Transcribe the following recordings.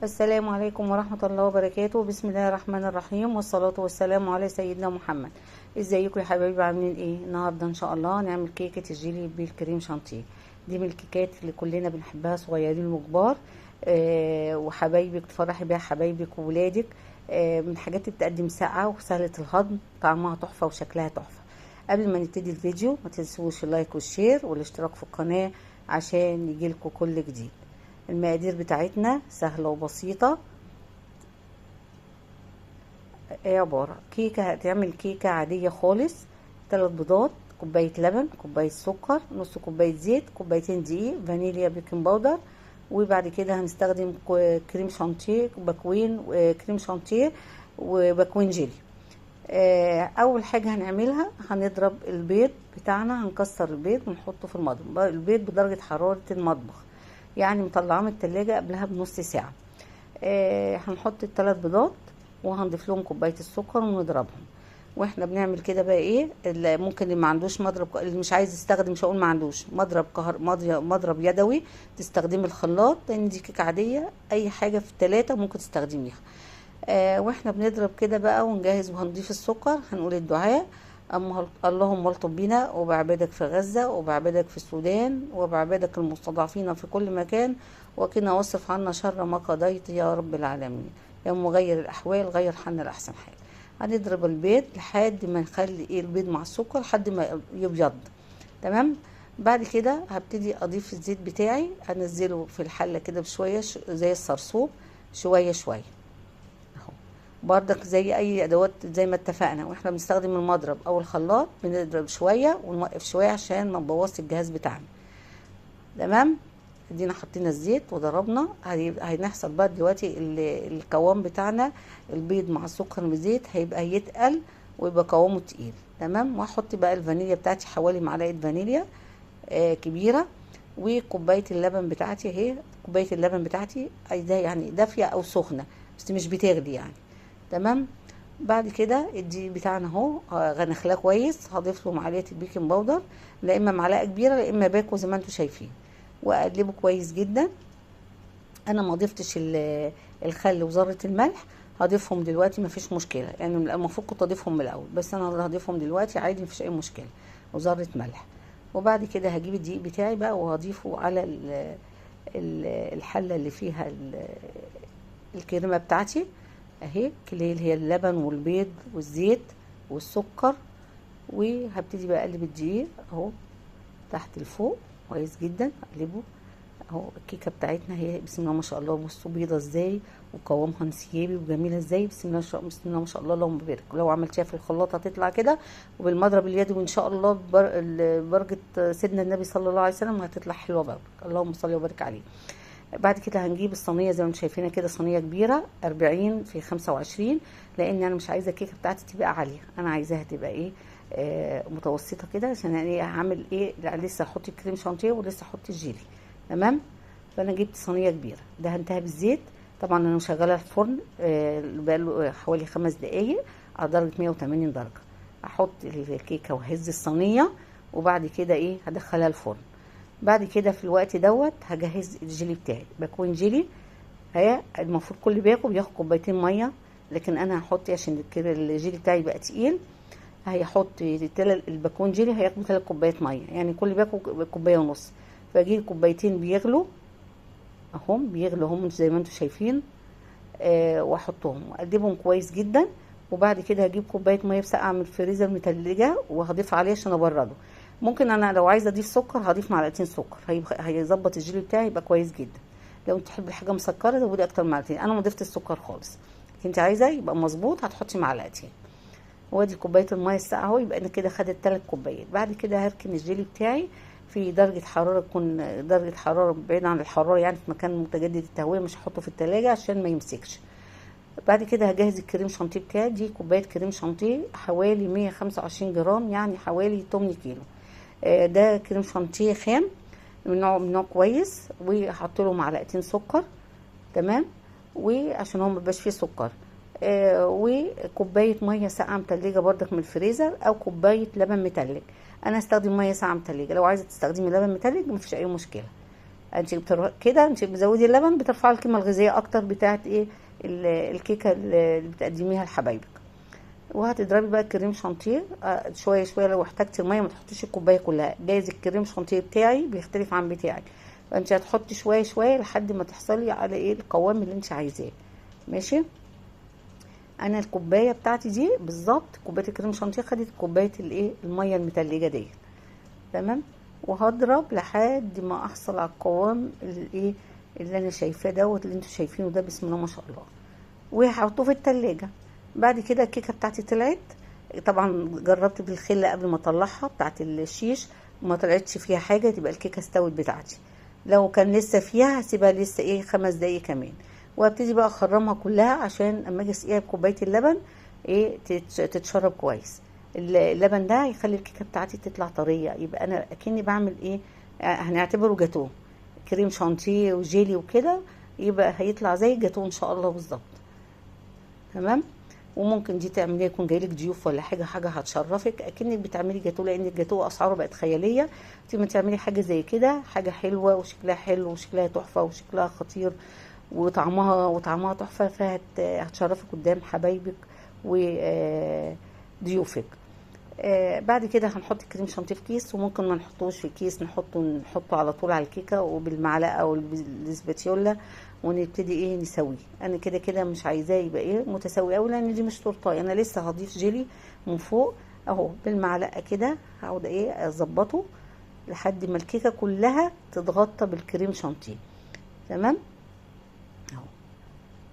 السلام عليكم ورحمة الله وبركاته. بسم الله الرحمن الرحيم، والصلاة والسلام على سيدنا محمد. ازيكم يا حبايبي، عاملين ايه؟ النهارده ان شاء الله هنعمل كيكة الجيلي بالكريم شانتيه. دي من الكيكات اللي كلنا بنحبها صغيرين وكبار، وحبايبك تفرحي بيها حبايبك وولادك. من الحاجات اللي بتقدم ساقعة وسهلة الهضم، طعمها تحفة وشكلها تحفة. قبل ما نبتدي الفيديو ما تنسوش ال like وال share والاشتراك في القناة عشان يجيلكوا كل جديد. المقادير بتاعتنا سهلة وبسيطة. ايه عبارة كيكة؟ هتعمل كيكة عادية خالص، 3 بيضات، كوباية لبن، كوباية سكر، نص كوباية زيت، كوبايتين دقيق، فانيليا، baking powder. وبعد كده هنستخدم كريم شانتيه، باكوين كريم شانتيه وباكوين جيلي. اول حاجة هنعملها هنضرب البيض بتاعنا، هنكسر البيض ونحطه في المضرب. البيض بدرجة حرارة المطبخ، يعني مطلعاه من التلاجة قبلها بنص ساعة. هنحط ال3 بيضات وهنضيف لهم كوباية السكر ونضربهم. واحنا بنعمل كده بقى ايه، اللي ممكن اللي ما عندوش مضرب، اللي مش عايز يستخدم، مش هقول ما عندوش مضرب مضرب يدوي، تستخدمي الخلاط، لان دي كيكة عادية، اي حاجة في التلاتة ممكن تستخدميها. واحنا بنضرب كده بقى ونجهز وهنضيف السكر، هنقول الدعاء: اللهم الطف بنا وبعبادك في غزة وبعبادك في السودان وبعبادك المستضعفين في كل مكان، وقنا واصرف عنا شر ما قضيت يا رب العالمين، يا مغير الأحوال غير حالنا لأحسن حال. هنضرب البيض لحد ما نخلي ايه البيض مع السكر لحد ما يبيض، تمام. بعد كده هبتدي اضيف الزيت بتاعي، انزله في الحلة كده بشوية زي الصرصوب، شوية شوية اهو. بردك زي اي ادوات زي ما اتفقنا، واحنا بنستخدم المضرب او الخلاط بنضرب شوية ونوقف شوية عشان ما نبوظش الجهاز بتاعنا، تمام. ادينا حطينا الزيت وضربنا. هنحصل بقى دلوقتي القوام بتاعنا، البيض مع السكر والزيت هيبقى يتقل ويبقى قوامه تقيل، تمام. وهحط بقى الفانيليا بتاعتي، حوالي معلقه فانيليا كبيرة، وكوبايه اللبن بتاعتي اهي. كوباية اللبن بتاعتي عايزاها يعني دافيه او سخنة، بس مش بتغلي يعني، تمام. بعد كده الدقيق بتاعنا اهو هنخلاه كويس، هضيف له معلقه ال baking powder، لا اما معلقه كبيرة لا اما باكو زي ما انتم شايفين، واقلبه كويس جدا. انا ما ضفتش الخل وذره الملح، هضيفهم دلوقتي مفيش مشكلة، يعني المفروض كنت اضيفهم من الاول، بس انا هضيفهم دلوقتي عادي مفيش اي مشكلة، وذره ملح. وبعد كده هجيب الدقيق بتاعي بقى وهضيفه على الحلة اللي فيها الكريمة بتاعتي اهي، اللي هي اللبن والبيض والزيت والسكر. وهبتدي بقى اقلب الدقيق اهو تحت لفوق كويس جدا، اقلبه اهو. الكيكه بتاعتنا هي بسم الله ما شاء الله، بصوا بيضة ازاي وقوامها انسيابي وجميلة ازاي، بسم الله بسم الله ما شاء الله، اللهم بارك. لو عملتيها في الخلاط هتطلع كده، وبالمضرب اليدوي ان شاء الله ببركة سيدنا النبي صلى الله عليه وسلم هتطلع حلوة برك، اللهم صل وبارك عليه. بعد كده هنجيب الصينية زي ما انتم شايفينها كده، صينية كبيرة 40 في 25، لان انا مش عايزه الكيكه بتاعتي تبقى عالية، انا عايزاها تبقى ايه متوسطه كده، عشان يعني هعمل ايه، لسه هحط الكريم شانتيه ولسه هحط الجيلي، تمام. فانا جبت صينية كبيرة دهنتها بالزيت، طبعا انا مشغله الفرن بقاله حوالي 5 دقايق على درجه 180 درجه. احط الكيكه وهز الصينية، وبعد كده ايه هدخلها الفرن. بعد كده في الوقت دوت هجهز الجيلي بتاعي، باكوين جيلي. هي المفروض كل باكو بياخد كوبايتين مية، لكن انا هحط عشان الجيلي بتاعي يبقى تقيل، هيحط الباكون جيلي هياخد 3 كوبايات مية، يعني كل باكو كوباية ونص. فاجيب كوبايتين بيغلوا اهم، بيغلوا هم زي ما انتم شايفين، واحطهم واقلبهم كويس جدا. وبعد كده هجيب كوباية مية ساقعه من الفريزر متلجه وهضيف عليه عشان ابرده. ممكن انا لو عايزه اضيف سكر هضيف معلقتين سكر، هيظبط الجيلي بتاعي يبقى كويس جدا. لو انت تحب الحاجة مسكره زودي اكتر معلقتين، انا ما ضفت السكر خالص، انت عايزه يبقى مظبوط هتحطي معلقتين. وادي كوباية المية الساقعه اهو، يبقى انا كده خدت 3 كوبايات. بعد كده هركن الجيلي بتاعي في درجه حرارة، تكون درجه حرارة بعيد عن الحرارة، يعني في مكان متجدد التهويه، مش هحطه في التلاجة عشان ما يمسكش. بعد كده هجهز الكريم شانتيه بتاعي. دي كوباية كريم شانتيه حوالي 125 جرام، يعني حوالي 8 كيلو. ده كريم شانتيه خام من نوع كويس، وهحط له معلقتين سكر، تمام، وعشان هو مبقاش فيه سكر. وكوبايه مية ساقعه متلجه بردك من الفريزر، او كوباية لبن متلج. انا هستخدم مية ساقعه متلجه، لو عايزه تستخدمي لبن متلج مفيش اي مشكلة، انت كده انت بتزودي اللبن بترفعي القيمة الغذائية اكتر بتاعه ايه الكيكه اللي بتقدميها لحبايبك. وهتضربي بقى الكريم شانتيه شوية شوية. لو احتاجتي المية ما تحطيش الكوباية كلها، جايز الكريم شانتيه بتاعي بيختلف عن بتاعك، فانت هتحطي شوية شوية لحد ما تحصلي على ايه القوام اللي انت عايزاه. ماشي، انا الكوباية بتاعتي دي بالظبط كوباية الكريم شانتيه خدت كوباية الايه المية المتلجه ديت. تمام، وهضرب لحد ما احصل على القوام الايه اللي انا شايفاه دوت، اللي انتوا شايفينه ده، بسم الله ما شاء الله. وهحطه في التلاجة. بعد كده الكيكه بتاعتي طلعت، طبعا جربت بالخله قبل ما اطلعها بتاعت الشيش، ما طلعتش فيها حاجة، تبقى الكيكه استوت بتاعتي. لو كان لسه فيها هسيبها لسه ايه 5 دقايق كمان، وابتدي بقى اخرمها كلها عشان اما اجي اسقيها بكوبايه اللبن ايه تتشرب كويس. اللبن ده هيخلي الكيكه بتاعتي تطلع طرية، يبقى انا اكني بعمل ايه، هنعتبره جاتوه، كريم شانتيه وجيلي وكده، يبقى هيطلع زي الجاتوه ان شاء الله بالظبط. تمام، وممكن دي تعمليها يكون جايلك ضيوف ولا حاجة، حاجة هتشرفك اكنك بتعملي جاتوه، لان الجاتوه اسعاره بقت خيالية. انت ما تعملي حاجة زي كده، حاجة حلوة وشكلها حلو وشكلها تحفة وشكلها خطير وطعمها تحفة، فهتشرفك قدام حبايبك وضيوفك. بعد كده هنحط الكريم شانتيه في كيس، وممكن ما نحطوش في كيس، نحطه على طول على الكيكه وبالمعلقه او بالسباتيولا، ونبتدي ايه نسويه. انا كده كده مش عايزاه يبقى ايه متساوي قوي، لان دي مش تورتايه، انا لسه هضيف جيلي من فوق اهو بالمعلقه كده، هقعد ايه اظبطه لحد ما الكيكه كلها تتغطى بالكريم شانتيه. تمام، اهو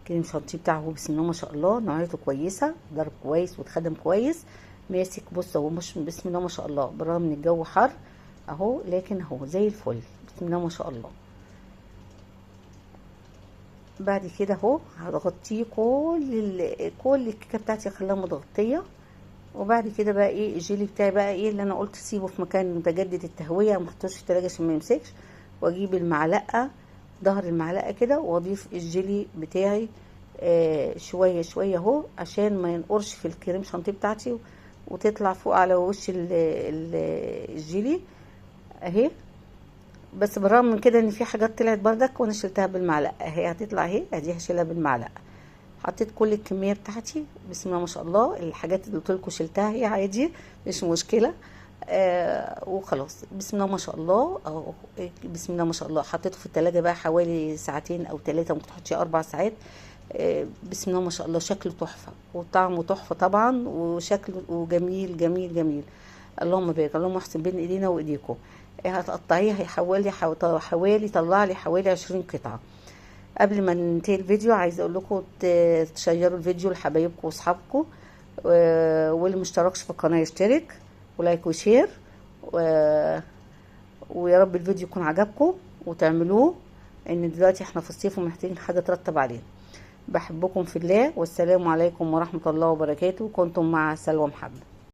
الكريم شانتيه بتاعه بسم الله ما شاء الله نوعيته كويسة، ضرب كويس واتخدم كويس، ماسك. بص اهو مش بسم الله ما شاء الله، بالرغم ان الجو حر اهو، لكن اهو زي الفل بسم الله ما شاء الله. بعد كده اهو هغطيه كل الكيكه بتاعتي اخليها متغطيه. وبعد كده بقى ايه الجيلي بتاعي بقى ايه اللي انا قلت سيبه في مكان متجدد التهويه، ما احطوش في التلاجة عشان ما يمسكش. واجيب المعلقة، ظهر المعلقة كده، واضيف الجيلي بتاعي شوية شوية اهو، عشان ما ينقرش في الكريم شانتيه بتاعتي وتطلع فوق على وش الجيلي اهي. بس بالرغم من كده ان في حاجات طلعت بردك وانا شلتها بالمعلقه اهي، هتطلع اهي، ادي هشيلها بالمعلقه. حطيت كل الكمية بتاعتي بسم الله ما شاء الله. الحاجات اللي قلت لكم شلتها هي عادي مش مشكلة. وخلاص بسم الله ما شاء الله اهو، بسم الله ما شاء الله. حطيته في التلاجة بقى حوالي ساعتين او 3، ممكن تحطيه 4 ساعات. بسم الله ما شاء الله شكله تحفة وطعمه تحفة طبعا، وشكله وجميل جميل جميل. اللهم بارك، اللهم احسن بين ايدينا وايديكم. هتقطعيه هيحولي حوالي طلع لي حوالي 20 قطعه. قبل ما ننتهي الفيديو عايزه اقول لكم تشيروا الفيديو لحبايبكم واصحابكم، واللي مشتركش في القناة يشترك، و like و share، ويا رب الفيديو يكون عجبكم وتعملوه، ان دلوقتي احنا في الصيف ومحتاجين حاجة ترتب علينا. بحبكم في الله، والسلام عليكم ورحمة الله وبركاته. كنتم مع سلوى محمد.